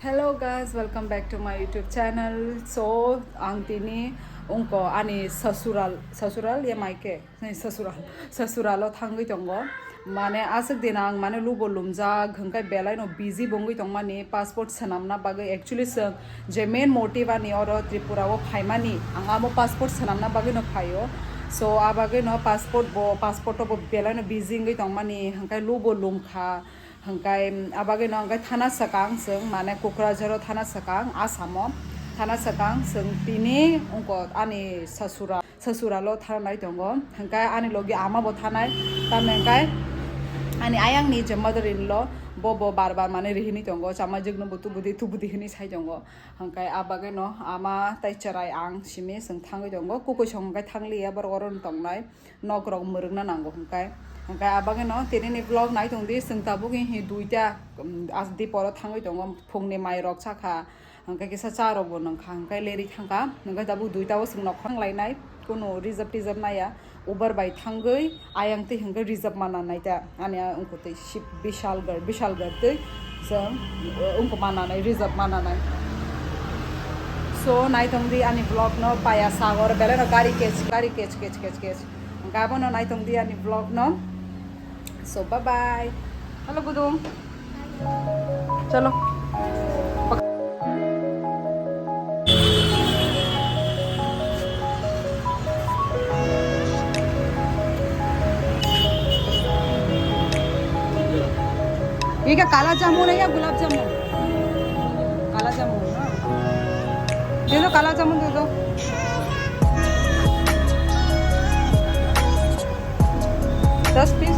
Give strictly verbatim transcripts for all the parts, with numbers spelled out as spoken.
Hello guys, welcome back to my YouTube channel. So, ang tini ungko ani sasural, sasural ya maike? Nai sasural, sasuralo thangwi tongo. Mane aswk din ang mane lubo lumjak, hwnkhe belaino busy bo wngwi tongmani passport swnamna bagwi. Actually, chwng je main motive ani oro Tripura o phaimani, ang amo passport swnamna bagwino phaio. So, a bagwino passport bo, passport o bo belaino busy wngwi tongmani, hwnkhe lubo lumkha. Hwnkhe, mm, abagwino hwnkhe thana swkang chwng, mane Kokrajharo thana swkang, Asamo thana swkang chwng tini ungko ani sasura, sasuralo thanai tongo. Hwnkhe ani logi ama bo thanai, tamni hwnkhe ani ayangni je mother in law, bo bo bar bar mane rihini tongo, chamajwkno bo tubudi tubudi hini sai tongo. Hwnkhe abagwino ama tai chwrai ang simi chwng thangwi tongo, kukuisong hwnkhe thangliya borok orono tongnai. Nok rok mwrwkna nango hwnkhe. Hwnkhe abagwino tinini vlog nai tongdi, chwng tabuk hi duita, um, as diporo thangwi tongo, phungni mai rok chakha, hwnkhe kisa cha rok bo nangkha, hwnkhe leri thangkha, hwnkhe tabuk duita o chwng nokhorang lainai, kunu reserve tizab maya, Uber bai thangwi ayang twi hwnkhe reserve mana naita, ani a wngkha twi Bishalgarh, Bishalgarh twi chwng, uh, wngkha mana nai, reserve mana nai. So, nai tongdi ani vlog no, paya sagor, belai no gari kech, gari kech, kech, kech, kech. Hwnkhe abono nai tongdi ani vlog no. So, bye bye. Hello, Gudung. Chalo. ये क्या काला जामुन है या गुलाब जामुन? काला जामुन ना? दे दो, काला जामुन दे दो। दस piece.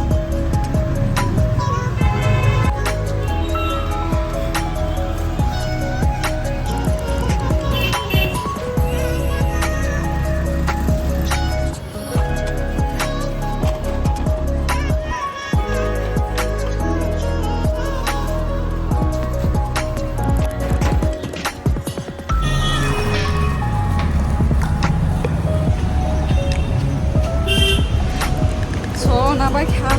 So, nabai kha.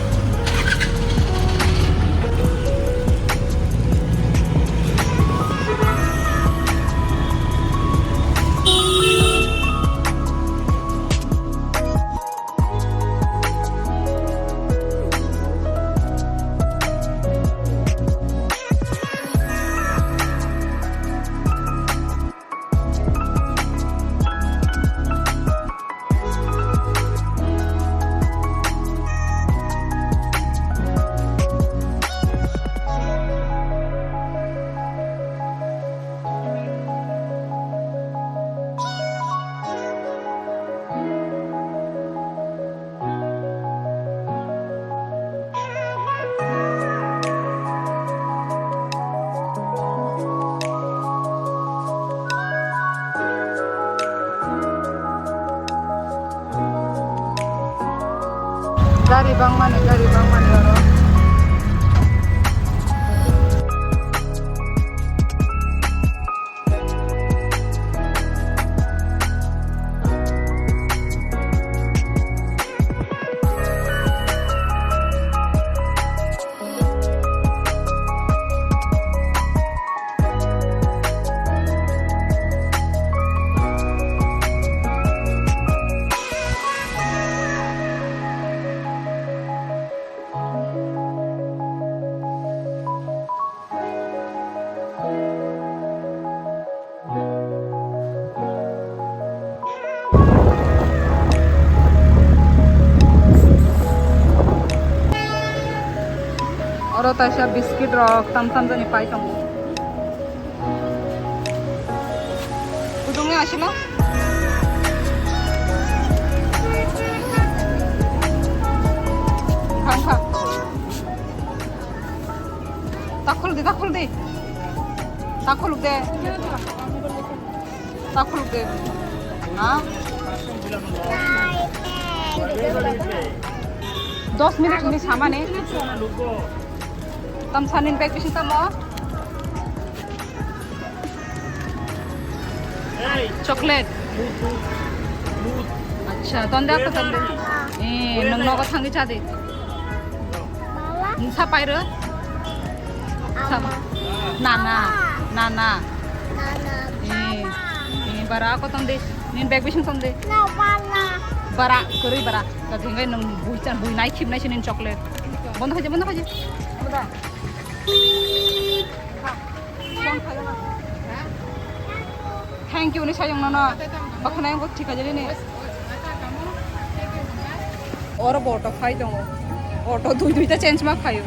Gari bangmani, gari bangmani oro. Oro taisa biscuit rok tam tam jani pai tongo. Kudungni asino? Khang kha. Takhul di, takhul di. Takhul de. Takhul de. Ha? Dos minute ni samani. Tam sanin bag bisi tamo. Chocolate. Acha, tonde apa tonde? Eh, nong nogo thangi chadi. Nsa pairo? Nana. Na, na. Nana, eh, eh, bara ako tom de. Nin bag bising tom de. Na, bara. Bara, kwrwi bara. Ka thingkai nung bui chan, bui nai khip nai sinin chocolate. Bondo khaje, bondo khaje. Bondo. Thank you ni sayang nono. Bakhanai ko thik khaje ni. Oro bo auto phai tongo. Auto dui duita change ma phaio.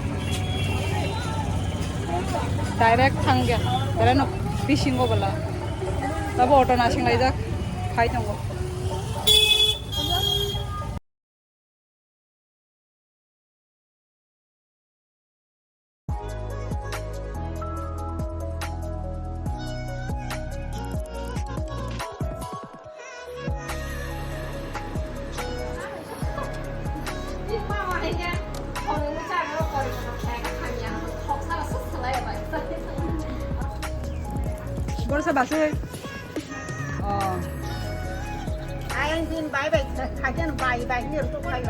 Direct thangya. Direct no bisingo bala. Tabo auto nasing laijak phai tongo. Borsa basui. Oh. Ayang din bai bai, khajan bai bai ni rutuk kayo.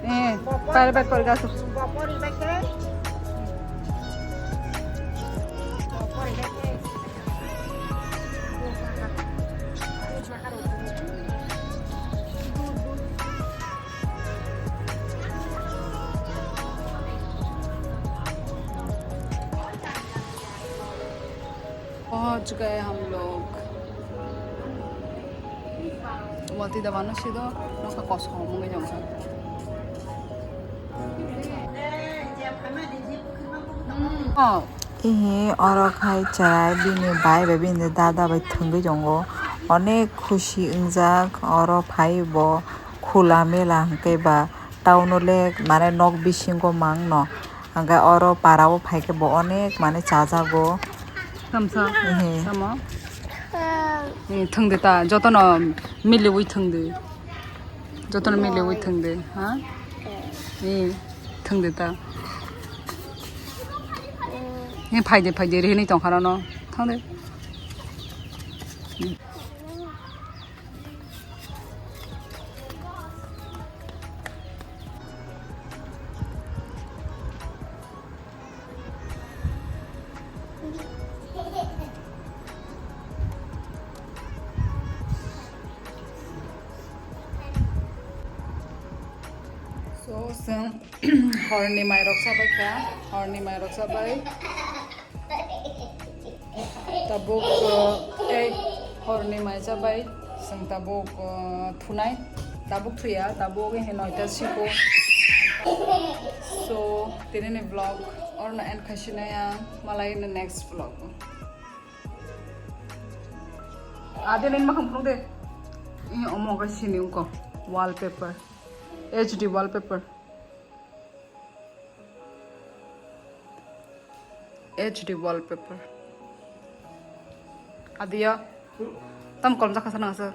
Eh, pai bai kol gasu. Bopori bai ke. Bopori bai ke. पहुंच गए हम लोग। Wati da mano sido, noka kosom wngwi jongkha. Oh. Ihi oro khai chwrai bini bai bai bini dada bai thwngwi tongo. Onek khushi wngjak oro phai bo khula mela hwnkhe ba town o le mane nok bisingo mangno. Hwnkhe oro para o phaikhe bo onek mane chajago. Tamsa. Ehe. Tamo. Eh, thwngde ta, jotono miliwi thwngde. Jotono miliwi thwngde, ha? Eh, thwngde ta. Eh, phaide, phaide, rihini tongkha nono. Thangde. So, chwng horni mairok chabai kha, horni mairok chabai. Tabuk, uh, tei horni mai chabai, chwng tabuk, uh, thunai, tabuk thuya, tabuk he noita siko. So, tini ni vlog orno end khaisinai ang, malai ni next vlog. Ade nini makhang phunuk de. Ini omo khe sini wngkha wallpaper. H D wallpaper. H D wallpaper. Adiya. Tam kolom jakha sana asa.